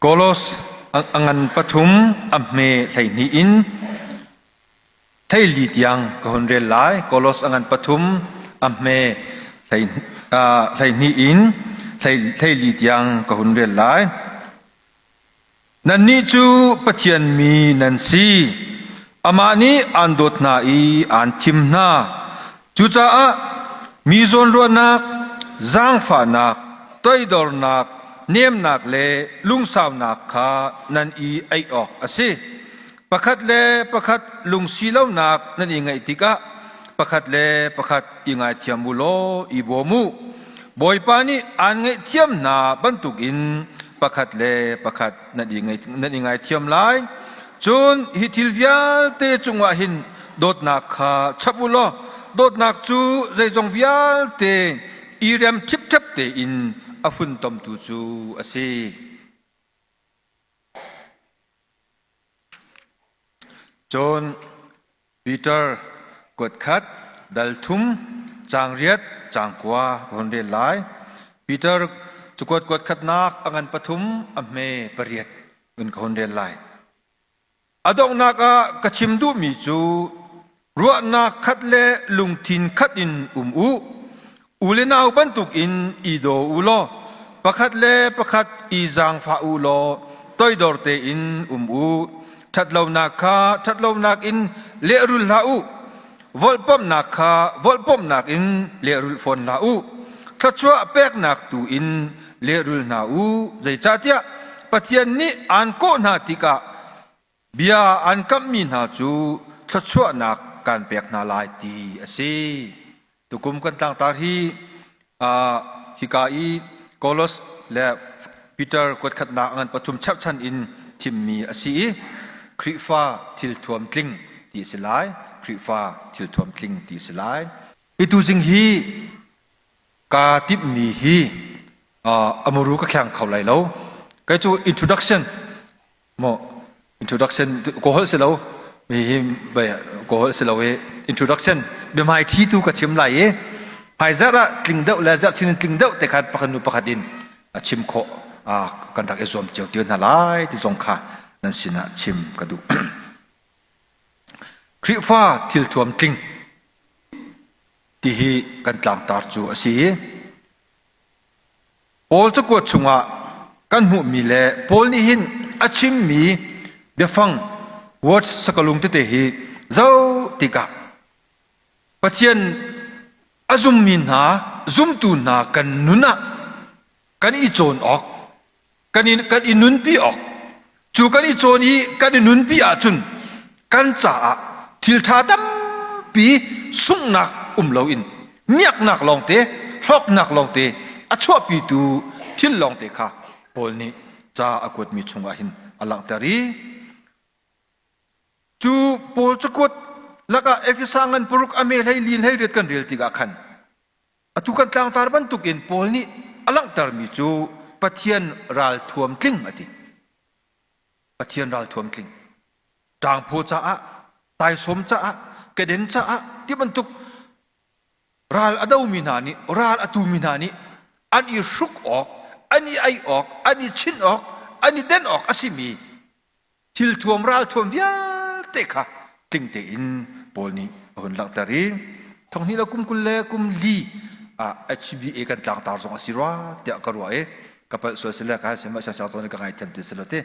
Kolos a ngan pathum a hme 12 in 14 tiang ka hun rel lai. Kolos a ngan pathum a hme 12 in 14 tiang ka hun rel lai. Nannih cu Pathian mi nan si. Amah nih aan dawt hna i aan thim hna. Cucaah mi zawnruahnak, zaangfahnak, toidornak, nemnak le lungsaunak kha nan i aih awk a si. Pakhat le pakhat lungsi lonak nan i ngeih tikah pakhat le pakhat i ngaithiam u law i bawm u. Bawipa nih aan ngaihthiam hna bantukin pakhat le pakhat nan i, nan i ngaithiam lai. Cun hi thil vialte cungah hin dawtnak kha chap u law dawtnak cu zeizong vialte i rem ṭhipṭhep tein a funtomtu cu a si. Cun Peter kuat khat dal thum caang riat caang kua ka hun rel lai. Peter cakuat kuat khatnak a ngan pathum a hme pariat in ka hun rel lai. A donghnak ah ka chim duhmi cu ruahnak khat le lungthin khat in um u. U le nau bantukin i daw u law pakhat le pakhat i zaangfah u law toidor tein um u. Ṭhatlonak kha ṭhatlonak in lehrul hlah u. Volhpamhnak kha volhpamhnak in lehrulh fawn hlah u. Thluachuah peknak tu in lehrul hna u. Zeicahtiah Pathian nih aan kawh hna tikah Bia an kamhmi hna cu thluachuahnak kan pek hna lai ti a si. Tukum kan tlangtar hi uh, hika i Kolos le Peter kuatkhatnak ngan pathum cherhchan in thimmi a si i Khrihfa thilthuam tling ti a si lai. Khrihfa thilthuam tling ti a si lai. Hi tuzing hi kaa timhmi hi uh, a muru ka kheng kho lai lo. Kei cu introduction Maw introduction ka holh si lo mi hi ka holh si lo i introduction biahmai thi tu ka chim lai i hmaizarh ah tling deuh le zarh chin in tling deuh te khan pakhat nu pakhat in a chim khawh kan rak i zuam cio ti hna lai ti zong kha nan sinah chim ka duh. Khrihfa thilthuam tling ti hi kan tlangtar cu a si i Paul cakuat chungah kan hmuhmi le Paul nih hin a chimmi biafang words sakalung tete hi zoh tikah Pathian a zummi hna zumtu hna kan nun ah kan i cawn awk kan i, kan i nunpi awk cu kan i cawn i kan i nunpi ahcun kan caah thil ṭha tampi sunghnak um loin miaknak lawngte hlawknak lawngte a chuahpitu thil lawngte kha Paul nih ca a kuatmi chungah hin a langhter i cu Paul cakuat lakah Efesa ngan paruk a me hlei li hlei riat kan rel tikah khan Atu kan tlangtar bantukin Paul nih a langhtermi cu Pathian ralthuam tling a ti. Pathian ralthuam tling. Ṭangphaw caah, taisawm caah, keden caah ti bantuk ral a domi hna nih, ral a tumi hna nih an i hruk awk, an i ei awk, an i chinh awk, an i den awk a simi Thilthuam ralthuam vialte kha tling tein Paul nih a hun langhter i thonghnih le kum 20 le kum li ah HBA kan tlangtar zong a si rua tiah ka ruah i ka palh sual sile ka han sim sang zong ka ngaithiam ti si lo ti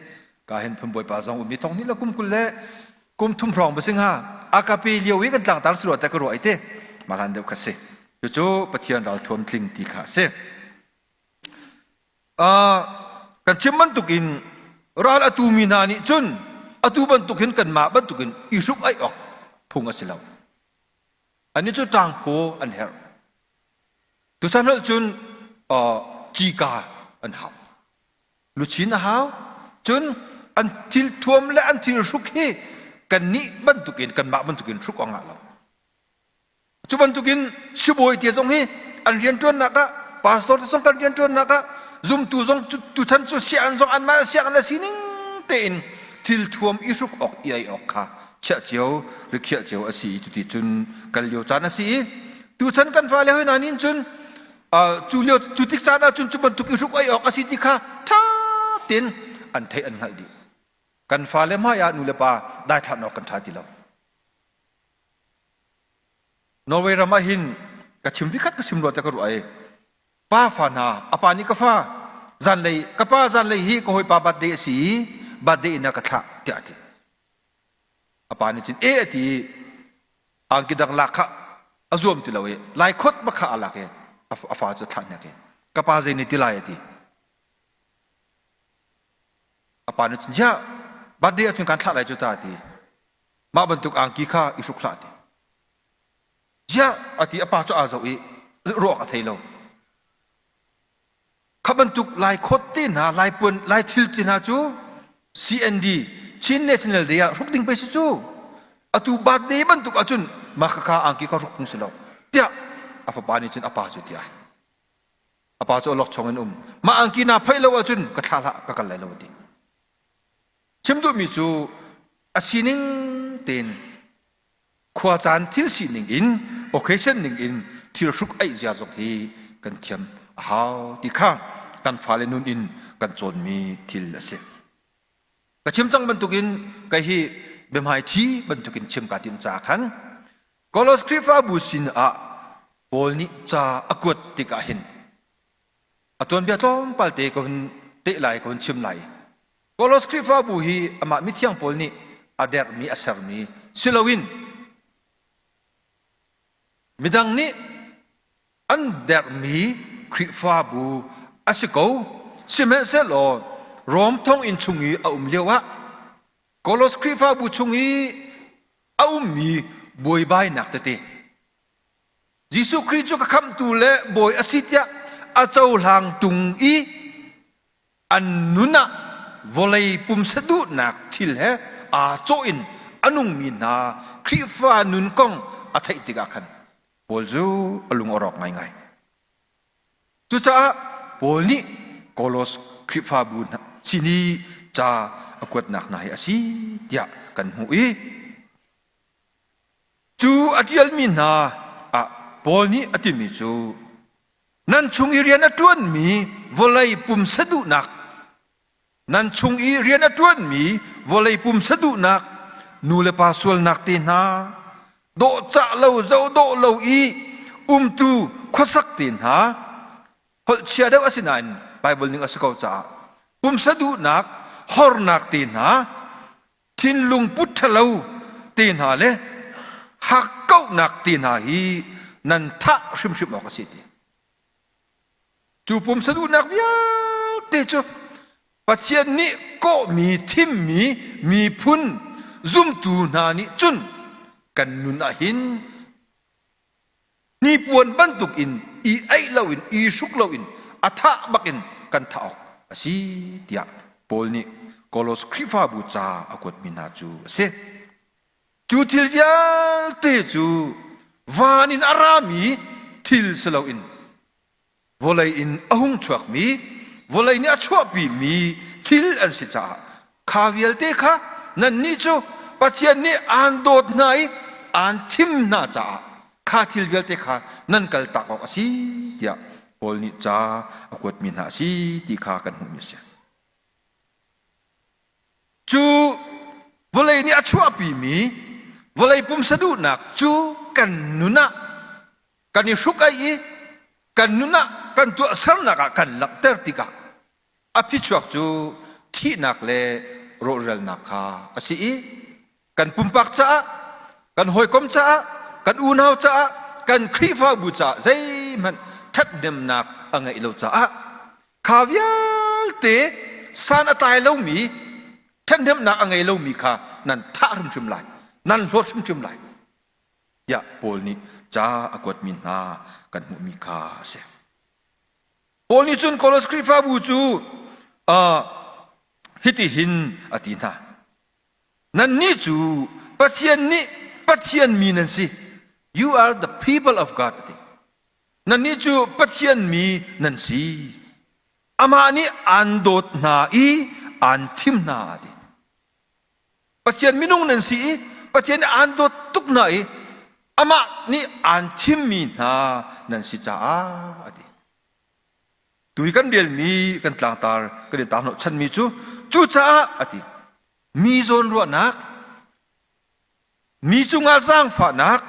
ka hin phun bawipa zong um i thonghnih le kum 20 le kum thum hrawng ba sing ha akape lio i kan tlangtar si rua tiah ka ruah i ti mahlan deuh kha si cucu Pathian ralthuam tling ti kha a si Kan chim bantukin ral a tumi hna nih cun atu bantuk hin kanmah bantukin i hruk aih awk phung a si lo. Annih cu ṭangphaw an herh. Tuchan holh cun cika an hau. Luchin a hau. Cun an thil thuam le an thil hruk hi kannih bantukin kanmah bantukin hruk awk ngah lo. Cu bantukin sibawi te zong hi an rianṭuannak ah pastor te zong kan rianṭuannak ah zumtu zong tuchan cu sianginn zong anmah sianginn le sining tein thil thuam i hruk awk i ei awk kha chiah cio rikhiah cio a si i cuti cun kal lio caan a si i tuchan kan fale hoi hna nih cun cu lio cu tik caan ah cun cu bantuk i hruk ei awk a si ti kha ṭha tein an theih an hngalh dih. Kan fale hmai ah nu le pa daithlan awk kan ṭha ti lo. Norway ram ah hin ka chim vikhat ka chim rua te ka ruah i pa fa hna a pa nih ka fa zanlei ka pa zanlei hi ka hawipa birthday a si i birthday in a ka thlah tiah a ti. A pa nih cun e a ti i angki dang lak kha a zuam ti lo i lai khot bak kha a lak i a fa cu a thlah hnek i ka pa zei nih ti lai a ti. A pa nih cun ziah birthday ahcun kan thlah lai cu ta a ti. Mah bantuk angki kha i hruk hlah a ti. Ziah a ti a pa cu aa zoh i ruak a thei lo. Kha bantuk Lai khawt te hna, Lai puan, Lai thil te hna cu CND Chin National Day ah hruk ding pei si cu. Atu birthday bantuk ahcun mah khakha angki kha hruk phung si lo tiah a fapa nih cun a pa cu ti ai. A pa cu a lawkchong in um. Mah angki naa phaih lo ahcun ka thlah hlah ka kal lai lo a ti. Chim duhmi cu a sining tein khua caan thil sining in occasion ning in thil hruk aih zia zong hi kan thiam a hau ti kha kan fale nun in kan cawnmi thil a si. Ka chim cang bantukin kei hi biahmai thi bantukin chim kaa tim caah khan Kolos Khrihfabu sin ah Paul nih ca a kuat tikah hin a tuanbia tlawmpal te ka hun teh lai ka hun chim lai. Kolos Khrihfabu hi amah mithiang Paul nih a derhmi a sermi si loin midang nih an derhmi Khrihfabu a si ko. Sihmanhsehlaw Rom thonginn chung i a um lioah Kolos Khrihfabu chung i a ummi buaibainak tete Jesuh Khrih cu ka khamhtu le bawi a si tiah a cohlang ṭung i an nun ah vawlei pumsa duhnak thil he aa cawh in a nungmi hna Khrihfa nun kong a theih tikah khan Paul cu a lung a rawk ngaingai. Cucaah Paul nih Kolos Khrihfabu hna sin i ca a kuatnak hna hi a si tiah kan hmuh i Cu a ṭialmi hna ah Paul nih a timi cu nan chung i rian a ṭuanmi vawlei pumsa duhnak nan chung i rian a ṭuanmi vawlei pumsa duhnak nu le pa sualnak te hna dawhcah lo zohdawh lo i umtu khuasak te hna holh chia deuh a si nain Baibal ning a si ko caah pumsa duhnak hornak te hna thinlung put ṭhalo te hna le hakkauhnak te hna hi nan thah hrimhrim awk a si ti. Cu pumsa duhnak vialte cu Pathian nih kawhmi thimmi miphun zumtu hna nih cun kan nun ah hin hnipuan bantuk in i aih loin i hruk loin a thah bakin kan thah awk a si tiah Paul nih Kolos Khrihfabu ca a kuatmi hna cu a si. Cu thil vialte cu van in a rami thil si loin vawlei in a hung chuakmi vawlei nih a chuahpimi thil an si caah kha vialte kha nannih cu Pathian nih aan dawt hna i aan thim hna caah kha thil vialte kha nan kaltak awk a si tiah Paul nih ca a kuatmi hna a si ti kha kan hmuhmi a si. Cu vawlei nih a chuahpimi vawlei pumsa duhnak cu kan nun ah kan i hruk-aih i kan nun ah kan tuahsernak ah kan langhter tikah a phichuak cu thihnak le rawhralnak kha a si i kan pumpak caah kan hawikom caah kan unau caah kan Khrihfabu caah zeihmanh ṭhathnemnak a ngeih lo caah kha vialte san a tlai lomi ṭhathnemnak a ngei lomi kha nan thah hrimhrim lai nan hlawt hrimhrim lai tiah Paul nih ca a kuatmi hna kan hmuhmi kha a si. Paul nih cun Kolos Khrihfabu cu uh, hitihin a ti hna. Nannih cu Pathian nih Pathian mi nan si. You are the people of God a ti. Nannih cu Pathian mi nan si. Amah nih aan dawt hna i aan thim hna a ti. Pathian minung nan si i Pathian nih aan dawt tuk hna i amah nih aan thimmi hna nan si caah a ti. Tu hi kan relmi kan tlangtar kan i tar hnawhchanmi cu Cucaah a ti, mi zawnruahnak, mi cungah zaangfahnak,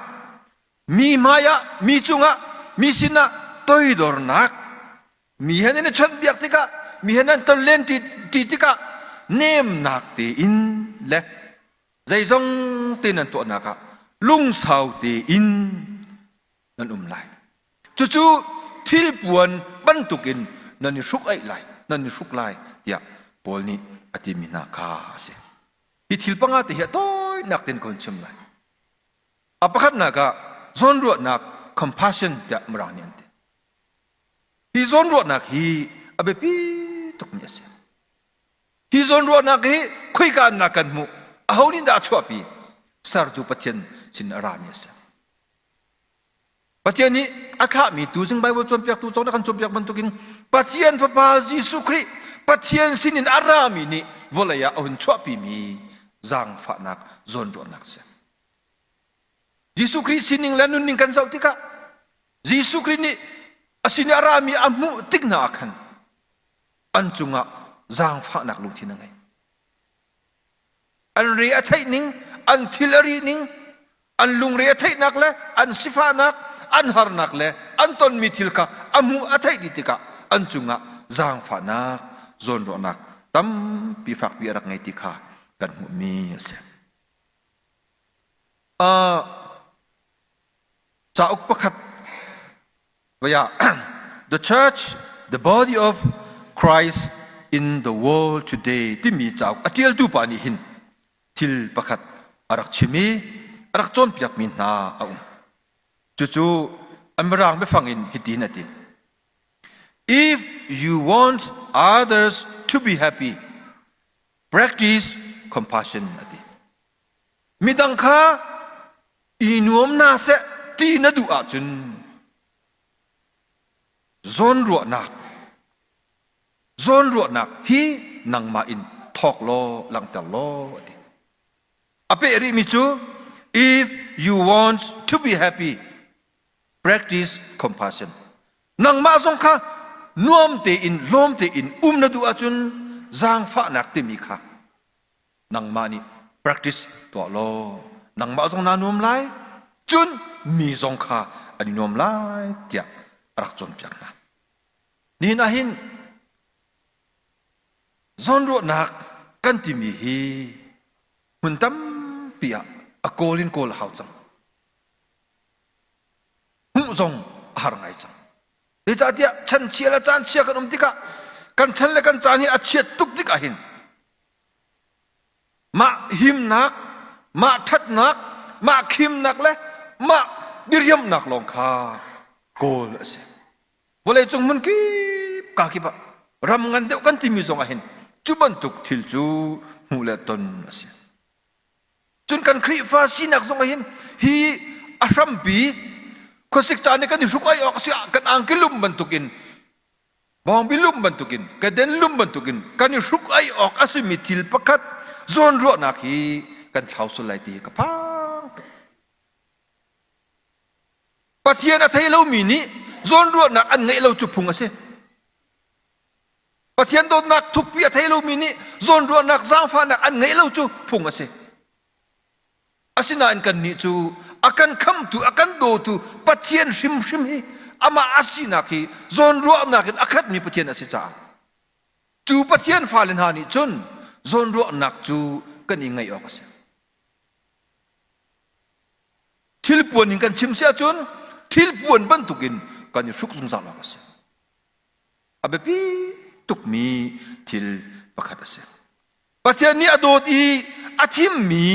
mi hmaiah, mi cungah, mi sinah toidornak, mi he nan i chawnhbiak tikah, mi he nan tonlen ṭi tikah nemnak tein le zeizong te nan tuahnak ah lungsau tein nan um lai. Cucu thilpuan bantukin nan i hruk-aih lai, nan i hruk lai tiah Paul nih a timi hna kha a si. Hi thil panga te hi a tawinak tein ka hun chim lai. A pakhatnak ah zawnruahnak compassion tiah Mirang nih an ti. Hi zawnruahnak hi a biapi tukmi a si. Hi zawnruahnak hi khoika in dah kan hmuh? Aho nih dah a chuahpi? Sertu Pathian sin a rami a si. Pathian nih a thlahmi tuzing Baibal cawnpiaktu cawng na kan cawnpiak bantukin Pathian Fapa Jesuh Khrih Pathian sinin a rami nih vawlei ah a hun chuahpimi zaangfahnak zawnruahnak a si. Jesuh Khrih sining le nunning kan zoh tikah Jesuh Khrih nih a sin i a rami a hmuh tik hna ah khan an cungah zaangfahnak lungthin a ngei. An re a theih ning, an thil a rih ning, an lungre a theihnak le an sifahnak, an harnak le an tonmi thil kha a hmuh a theih dih tikah an cungah zaangfahnak, zawnruahnak tampi fakpi a rak ngei ti kha kan hmuhmi a si. Uh, cauk pakhat vaya The Church, the Body of Christ in the World Today timi cauk a ṭialtu pa nih hin thil pakhat a rak chim i a rak cawnpiakmi hna a um. Cucu an mirang biafang in hitin a ti. If you want others to be happy, practice compassion a ti. Midang kha i nuam hna seh ti na duh ahcun zawnruahnak zawnruahnak hi nangmah in thawk law langhter law a ti. A peh rihmi cu if you want to be happy practice compassion. Nangmah zong kha nuam tein lawm tein um na duh ahcun zaangfahnak timi kha nangmah nih practice tuah law nangmah zong naa nuam lai cun mi zong kha an i nuam lai tiah a rak cawnpiak hna. Nihin ah hin zawnruahnak kan timi hi hmun tampi ah a kawl in kawl a hau cang. Hmuh zong a har ngai cang. Zeicahtiah chanchia le caan chia kan um tikah kan chan le kan caan hi a chiat tuk tikah hin Mah himnak, mah ṭhatnak, mah khimnak le mah diriamnak lawng kha kawl a si. Vawleicung hmun kip ka kip ah ram ngan deuh kan timi zong ah hin cu bantuk thil cu hmuh le ton a si. Cun kan Khrihfa sinak zong ah hin hi a hrampi khuasik caan i kan i hruk ai awk a si ah kan angki lum bantukin Bawngbi lum bantukin keden lum bantukin kan i hruk ai awk a simi thil pakhat zawnruahnak hi kan thlau sual lai ti hi ka phang tuk. Pathian a thei lomi nih zawnruahnak an ngeih lo cu phung a si. Pathian dawtnak thukpi a thei lomi nih zawnruahnak zaangfahnak an ngeih lo cu phung a si. Asinain kannih cu a kan khamtu, a kan dawtu Pathian hrimhrim hi amah a sinak hi zawnruahnak in a khatmi Pathian a si caah cu Pathian fale hna nih cun zawnruahnak cu kan i ngaih awk a si. Thilpuan in kan chim si ahcun thilpuan bantukin kan i hruk zungzal awk a si. A biapi tukmi thil pakhat a si. Pathian nih a dawt i a thimmi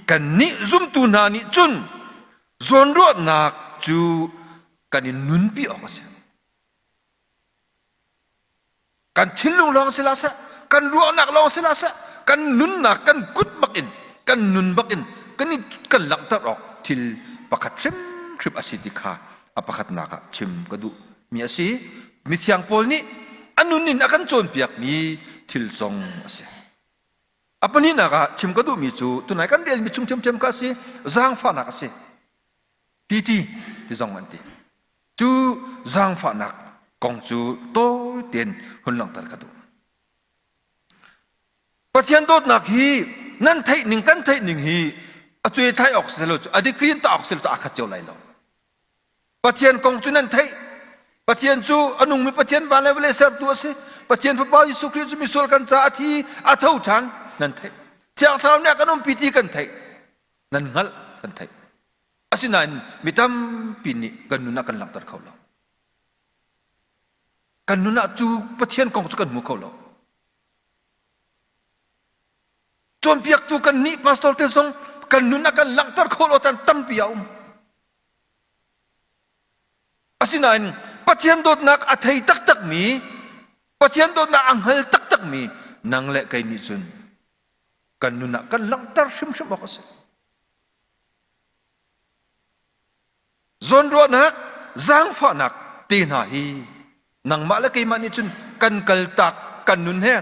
kannih zumtu hna nih cun zawnruahnak cu kan i nunpi awk a si. Kan thinlung lawng si hlah seh, kan ruahnak lawng si hlah seh, kan nunnak kan kut bak in, kan nun bak in kan i kan langhter awk thil pakhat hrimhrim a si ti kha a pakhatnak ah chim ka duh mi a si. Mithiang Paul nih a nun in a kan cawnpiakmi thil zong a si. A pahnihnak ah chim ka duhmi cu tunai kan relmi chung ṭhiamṭhiam kha a si, zaangfahnak a si. PT ti zong an ti. Cu zaangfahnak kong cu tawi tein hun langhter ka duh. Pathian dawtnak hi nan theih ning kan theih ning hi a cuai thlai awk si lo cu a degree in tah awk si lo cu aa khat cio lai lo. Pathian kong cu nan theih. Pathian cu a nungmi Pathian van le vawlei sertu a si. Pathian Fapa Jesuh Khrih cu misual kan caah a thi, a tho ṭhan nan theih. Thiang Thlarau nih a kan umpi ti kan theih. Nan hngalh kan theih. Asinain mi tampi nih kan nun ah kan langhter kho lo. Kan nun ah cu Pathian kong cu kan hmu kho lo. Cawnpiaktu kan nih pastor te zong kan nun ah kan langhter kho lo caan tampi a um. Asinain Pathian dawtnak a thei taktakmi, Pathian dawtnak a hngal taktakmi nang le kei nih cun kan nun ah kan langhter hrimhrim awk a si. Zawnruahnak, zaangfahnak te hna hi nangmah le keimah nih cun kan kaltak kan nun he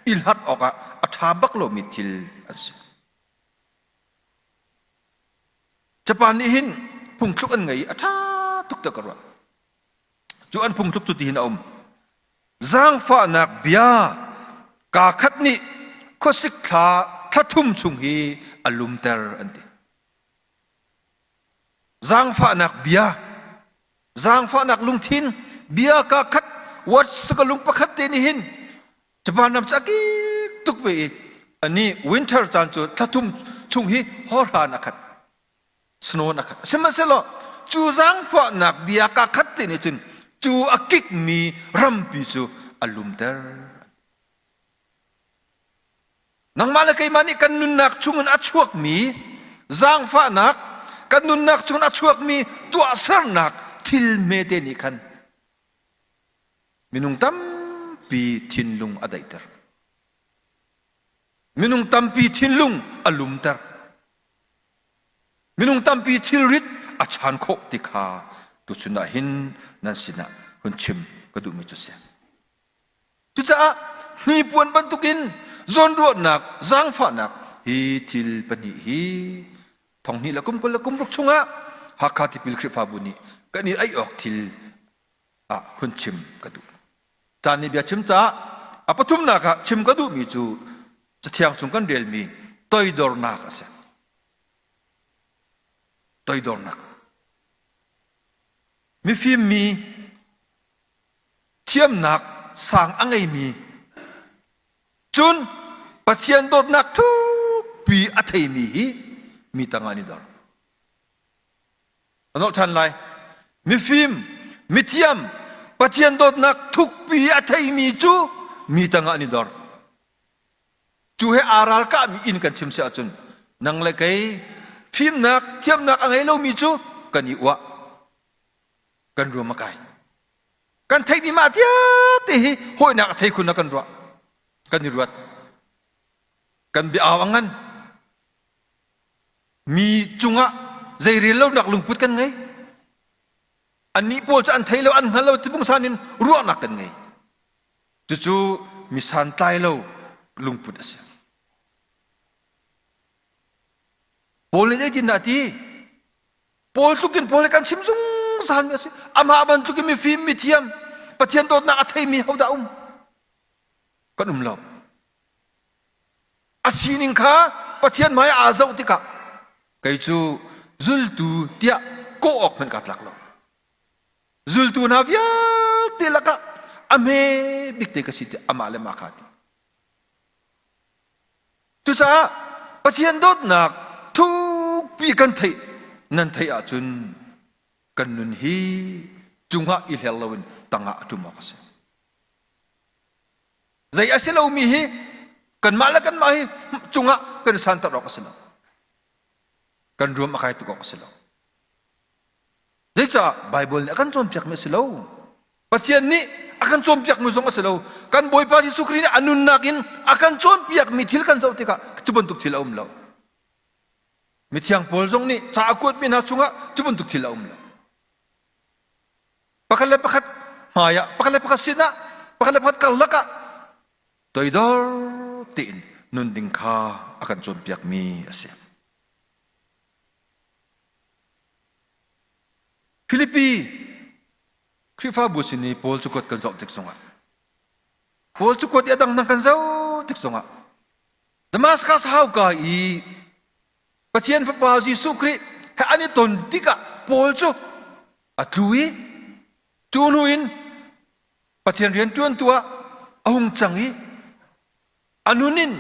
i hlat awkah a ṭha bak lomi thil an si. Japan nih hin phungthluk an ngei i a ṭha tuk tiah ka ruah. Cu an phungthluk cu tihin a um. Zaangfahnak bia kaa khat nih khuasik thla thla thum chung hi a lumter an ti. Zaangfahnak bia, zaangfahnak lungthin, bia kaa khat, words ka lung pakhat te nih hin Japan ram cu a kik tuk ve i ani winter caan cu thla thum chung hi hawhra a khat. Snow a khat. Sihmanhsehlaw cu zaangfahnak bia kaa khat te nih cun cu a kikmi rampi cu a lumter. Nangmah le keimah nih kan nunnak chungin a chuakmi zaangfahnak, kan nunnak chungin a chuakmi tuahsernak thil hmete nih khan minung tampi thinlung a daihter. Minung tampi thinlung a lumter. Minung tampi thilrit a chan khawh ti kha tuchun ah hin nan sinah hun chim ka duhmi cu a si. Cucaah hnipuan bantukin zawnruahnak, zaangfahnak hi thil pahnih hi thonghnih le kum 20 le kum ruk chungah Hakha Tipil Khrihfabu nih kan i aih awk thil ah hun chim ka duh. Caan nih bia chim caah a pathumnak ah chim ka duhmi cu Cathiang chung kan relmi toidornak a si. Toidornak. Mifim mi thiamnak sang a ngeimi cun Pathian dawtnak thukpi a theimi hi mi tangah an i dor. A nolh ṭhan lai. Mifim, mithiam, Pathian dawtnak thukpi a theimi cu mi tangah an i dor. Cu he aa ralkahmi inn kan chim si ahcun nang le kei fimnak, thiamnak a ngei lomi cu kan i uah. Kan ruam a kai. Kan theihmi mah vialte hi hawinak a thei khun ah kan ruah. Kan i ruat. Kan bia au a ngan. Mi cungah zeirel lonak lungput kan ngei. Annih pawl cu an thei lo, an hngal lo ti pungsan in ruahnak kan ngei. Cucu mi santlai lo lungput a si. Paul nih zeitindah a ti? Paul tlukin Paul nih kan chim zungzal mi a si. Amah bantukin mifim, mithiam, Pathian dawtnak a theimi hodah um? Kan um lo. A sining kha Pathian hmai aa zoh tikah kei cu zultu tiah kawh awk hmanh kaa tlak lo. Zultu hna vialte lakah a hme bik te ka si tiah amah le mah kha a ti. Cucaah Pathian dawtnak thukpi kan theih nan theih ahcun kan nun hi cungah i hler loin tangah a ṭum awk a si. Zei a si lomi hi kanmah le kanmah hi cungah kan i santer awk a si lo. Kan ruam a kai tuk awk a si lo. Zeicah Baibal nih a kan cawnpiakmi a si lo. Pathian nih a kan cawnpiakmi zong a si lo. Kan Bawipa Jesuh Khrih nih a nunnak in a kan cawnpiakmi thil kan zoh tikah cu bantuk thil a um lo. Mithiang Paul zong nih ca a kuatmi hna chungah cu bantuk thil a um lo. Pakhat le pakhat hmaiah, pakhat le pakhat sinah, pakhat le pakhat karlak ah toidor tein nun ding kha a kan cawnpiakmi a si. Filipi Khrihfabu sin i Paul cakuat kan zoh tik zongah Paul cakuat i a dangdang kan zoh tik zongah. Damascus hauka i Pathian Fapa Jesuh Khrih he an i ton tikah Paul cu a tlu i cu hnu in Pathian rianṭuantu ah a hung cang i a nun in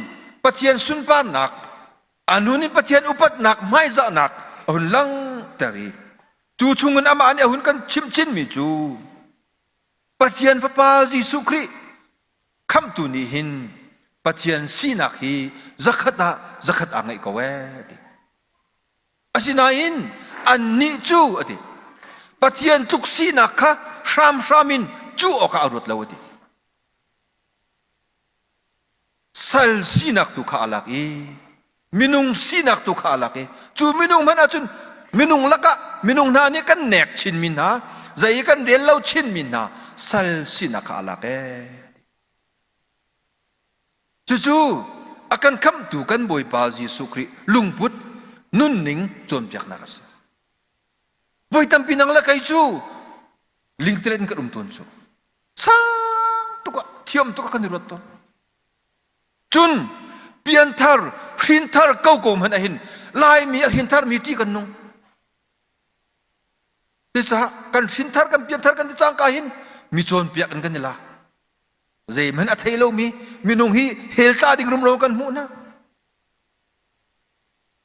Pathian sunparnak, a nun in Pathian upatnak, hmaizahnak a hun langhter i cu chungin amah nih a hun kan chimh chinmi cu Pathian Fapa Jesuh Khrih khamhtu nih hin Pathian sinak hi zakhat ah zakhat aa ngeih ko ee ti. Asinain annih cu a ti Pathian tluk sinak kha hramhram in cuh awkah a ruat lo a ti. Sal sinak tu kha a lak i minung sinak tu kha a lak i cu minung hmanh ahcun minung lakah minung hna nih kan nek chinmi hna zei i kan rel lo chinmi hna sal sinak kha a lak ee. Cucu a kan khamhtu kan Bawipa Jesuh Khrih lungput nunning cawnpiaknak a si. Voi tampi nang le kei cu lingtelet in kan um tawn cu. Sang tuk ah thiam tuk ah kan i ruat tawn. Cun pianthar, hrinthar koko hmanh ahhin Laimi a hrinthar mi ṭih kan nung. Cucaah kan hrinthar kan pianthar kan ti cangka hin mi cawnpiak in kan i la. Zeihmanh a thei lomi minung hi hell tla ding rumro kan hmuh hna.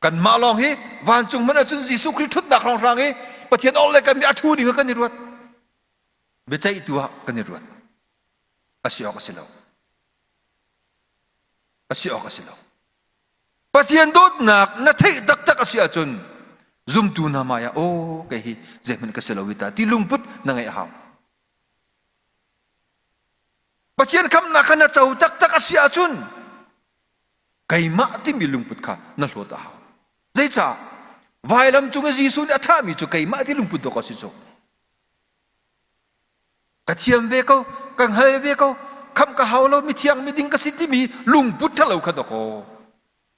Kanmah lawng hi vancung hmanh ahcun Jesuh Khrih ṭhutnak hrawnghrang i Pathian awk le kan mi a ṭhu ding kan i ruat. Biaceihtu ah kan i ruat. A si awk a si lo. A si awk a si lo. Pathian dawtnak na theih taktak a si ahcun zumtu hna hmai ah aw kei hi zeihmanh ka si lo hi ta ti lungput na ngeih a hau. Pathian khamnak kha na co taktak a si ahcun keimah timi lungput kha na hlawt a hau. Zeicah? Vailam cung i Jesuh nih a thahmi cu keimah ti lungput dawk a si cu. Ka thiam ve ko, ka hngal ve ko, khamh ka hau lo, mithiang miding ka si timi lungput ṭhalo kha dawkaw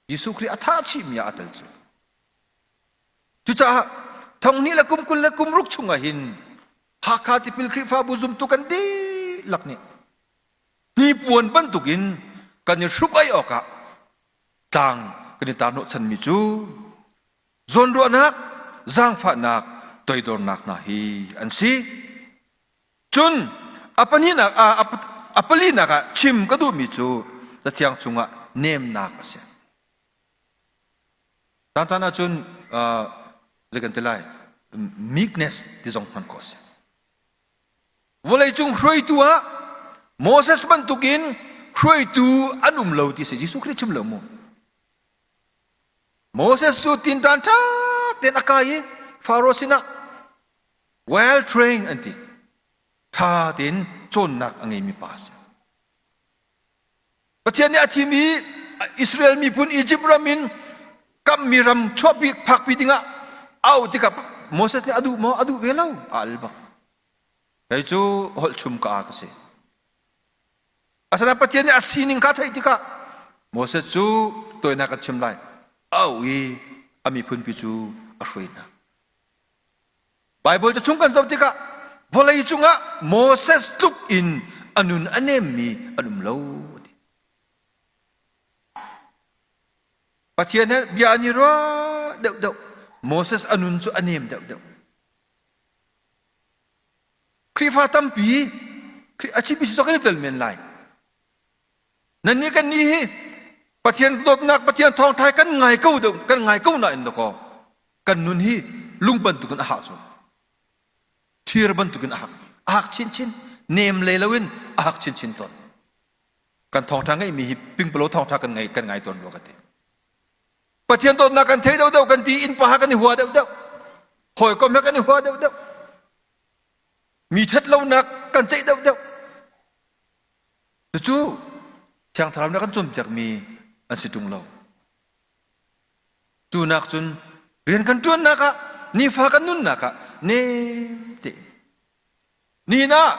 Jesuh Khrih a thah chihmi ah a tel cu. Cucaah thonghnih le kum 20 le kum ruk chungah hin Hakha tipil Khrihfabu zumtu kan dihlak nih hnipuan bantukin kan i hruk ai awkah tlang kan i tar hnawhchanmi cu zawnruahnak, zaangfahnak, toidornak hna hi an si. Cun a pahnihnak ah a palinak ah chim ka duhmi cu Cathiang chungah nemnak a si. Caan ahcun zei kan ti lai meekness ti zong hman khawh a si. Vawleicung hruaitu ah Moses bantukin hruaitu an um lo ti si Jesuh Khrih chim lo mu. Moses cu tinṭan ṭha tein a kai i Faro sinah well trained an ti. Ṭha tein cawnnak a ngeimi pa a si. Pathian nih a thim i Israel miphun Egypt ram in kammi ram chuahpi phakpi dingah a auh tikah Moses nih a duh maw? A duh ve lo. A al bak. Kei cu holh chum ka a ka si. Asinain Pathian nih a sining kha theih tikah Moses cu tawinak kan chim lai. A auh i a miphunpi cu a hruai hna. Baibal cu chung kan zoh tikah vawlei cungah Moses tluk in a nun a nemmi an um lo. Pathian he bia an i ruah deuhdeuh. Moses a nun cu a nem deuhdeuh. Khrihfa tampi a chimmi si kan i tel men lai. Nannih kan nih hi Pathian dawtnak Pathian thawngṭha kan ngai ko deuh kan ngai ko nain dakaw kan nun hi lung bantukin a hah cu. Thir bantukin a hak. A hak chinchin. Nem le loin a hak chinchin tawn. Kan thawngṭha ngeihmi hi pingpalo thawngṭha kan ngai kan ngai tawn rua ka ti. Pathian dawtnak kan thei deuhdeuh kan ti innpa ha kan i hua deuhdeuh. Hawikom he kan i hua deuhdeuh. Mi ṭhatlonak kan ceih deuhdeuh. Cucu Thiang Thlarau nih a kan cawnpiakmi an si ṭung lo. Cu nak cun rian kan ṭuannak ah nifa kan nunnak ah nem tein nihin ah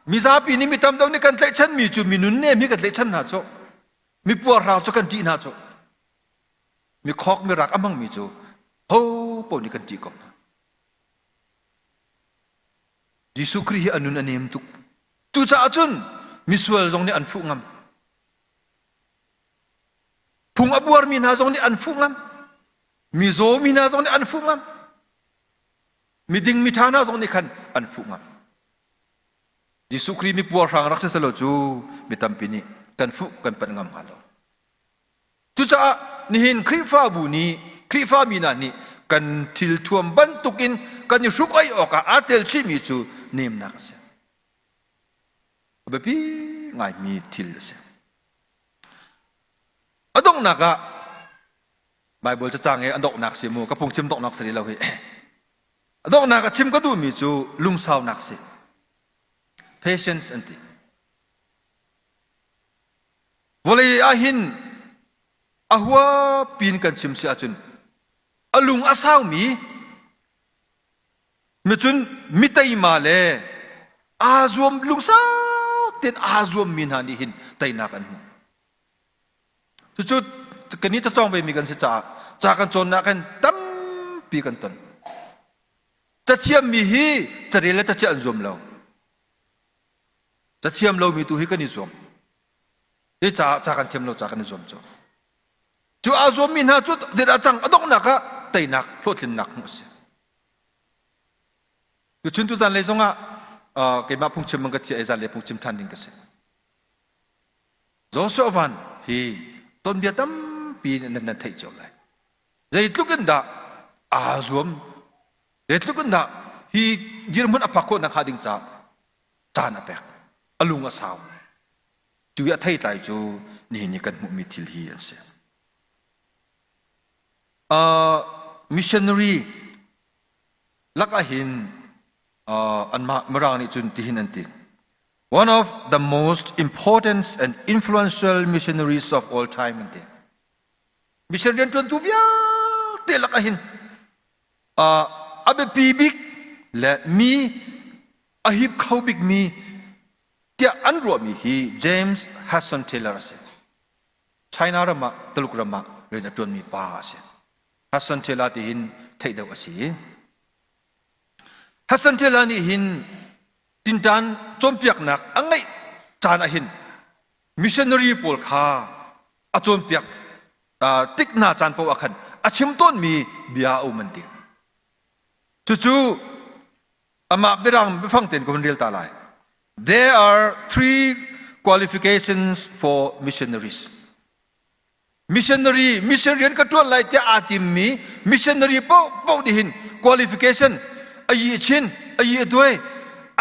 mizapi nih mi tam deuh nih kan tlaihchanmi cu mi nunnem hi kan tlaihchan hna cu mi puarhrang cu kan ṭih hna cu mi khawk mi rak a hmangmi cu ho paoh nih kan ṭih ko hna. Jesuh Khrih hi a nun a nem tuk. Cucaah cun misual zong nih an fuh ngam. Phung a buarmi hna zong nih an fuh ngam. Mizaw mi hna zong nih an fuh ngam. Miding miṭha hna zong nih khan an fuh ngam. Jesuh Khrih mi puarhrang rak si selaw cu mi tampi nih kan fuh kan panh ngam hnga lo. Cucaah nihin Khrihfabu nih Khrihfami hna nih kan thilthuam bantukin kan i hruk oi awkah aa tel chihmi cu nemnak a si. A biapi ngaimi thil a si. A donghnak ah Baibal cacang i a donghnak si mu ka phungchim donghnak si lo hi. A donghnak a chim ka duhmi cu lungsaunak si. Patience an ti. Vawlei ah hin a hua pin kan chim si ahcun a lung a saumi micun mi teima le aa zuam lungsau tein aa zuammi hna nih hin teinak an hmu. Cucu kannih cacawng vemi kan si caah ca kan cawnnak hin tampi kan ton. Cathiammi hi carel le cachiah an zuam lo. Cathiam lomi tu hi kan i zuam. Hi caah ca kan thiam lo ca kan i zuam cu. Cu aa zuammi hna cu dir a cang a donghnak ah teinak hlawhtlinnak hmuh a si. Tuchun tu zanlei zongah keimah phungchim man ka thiah i zanlei phungchim ṭhan ding ka si. Joshua Van hi tonbia tampi nan nan theih cio lai. Zeitluk in dah aa zuam, zeitluk in dah hi dirhmun a phak khawh nakhnga ding caah caan a pek, a lung a sau. Cu i a theitlai cu nihin i kan hmuhmi thil hi an si. Uh, missionary lakah hin uh, anmah Mirang nih cun tihin an ti. One of the most important and influential missionaries of all time an ti. Mission rianṭuantu vialte lakah hin uh, a biapi bik le mi a hip kho bikmi tiah an ruahmi hi James Hudson Taylor a si. China ram ah Tuluk ram ah rian a ṭuanmi pa a si. Hudson Taylor ti hin theih deuh a si. Hudson Taylor nih hin tinṭan cawnpiaknak a ngeih caan ah hin missionary pawl kha a cawnpiak tik hna caan paoh ah khan a chim tawnmi bia a um an ti. Cucu amah biarang biafang tein ka hun rel ta lai. There are three qualifications for missionaries. Missionary mission rian ka ṭuan lai tiah aa timmi missionary paohpaoh nih hin qualification a yi a chin a yi a duai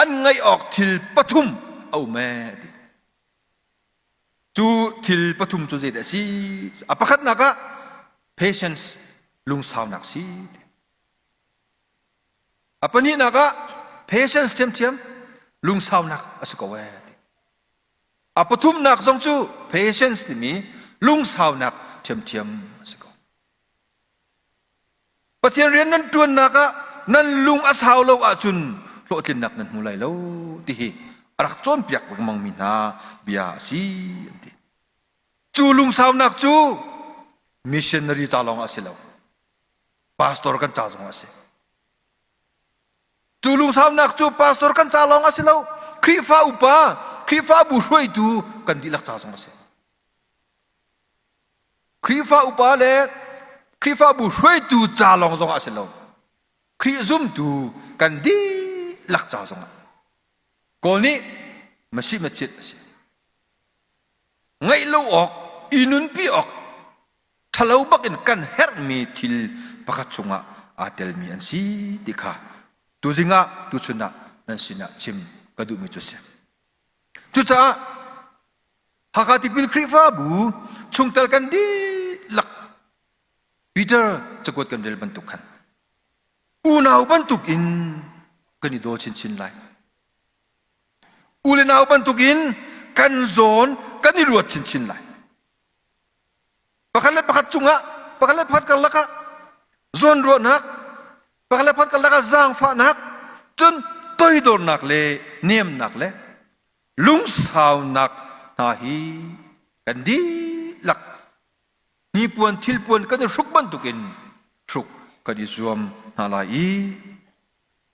an ngaih awk thil pathum a um ee ti. Cu thil pathum cu zeidah a si? A pakhatnak ah patience lungsaunak si. A pahnihnak ah patience ṭhiamṭhiam lungsaunak a si ko ee ti. A pathumnak zong cu patience timi lungsaunak ṭhiamṭhiam a si ko. Pathian rian nan ṭuannak ah nan lung a sau lo ahcun hlawhtlinnak nan hmu lai lo ti hi a rak cawnpiak lengmangmi hna bia a si an ti. Cu lungsaunak cu missionary ca lawng ah a si lo. Pastor kan ca zong ah a si. Cu lungsaunak cu pastor kan ca lawng a si lo. Khrihfa upa, Khrihfabu hruaitu kan dihlak ca zong a si. Khrihfa upa le Khrihfabu hruaitu ca lawng zong a si lo. Khrih zumtu kan dihlak ca zong ah. Kawl nih Masih Mathiat a si. Ngaih lo awk, i nunpi awk ṭhalo bakin kan herhmi thil pakhat chungah aa telmi an si ti kha tuzing ah tuchun ah nan sinah chim ka duhmi cu a si. Cucaah Hakha Tipil Khrihfabu chungtel kan dihlak Peter cakuat kan rel bantuk khan unau bantuk in kan i daw chinchin lai. U le nau bantuk in kan zawn kan i ruat chinchin lai. Pakhat le pakhat cungah, pakhat le pakhat karlak ah zawnruahnak, pakhat le pakhat karlak ah zaangfahnak, cun toidornak le nemnak le lungsaunak hna hi kan dihlak hnipuan thilpuan kan i hruk bantukin hruk kan i zuam hna lai i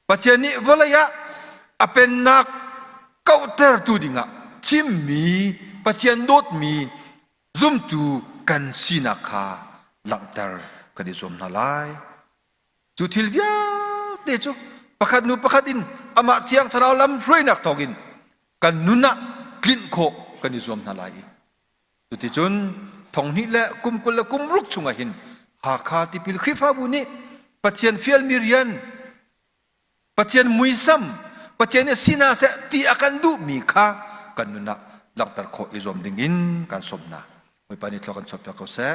Pathian nih vawlei ah a pennak kauhtertu dingah thimmi Pathian dawtmi zumtu kan sinak kha langhter kan i zuam hna lai. Cu thil vialte cu pakhat hnu pakhat in amah Thiang Thlarau lam hruainak thawngin kan nun ah tlinh khawh kan i zuam hna lai i cuticun thonghnih le kum 20 le kum ruk chungah hin Hakha Tipil Khrihfabu nih Pathian fialmi rian Pathian muisam Pathian nih si hna seh ti a kan duhmi kha kan nun ah langhter khawh i zuam ding in kan sawm hna. Bawipa nih thlua kan chuahpiak ko seh.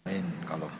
Amen. Ka lawm.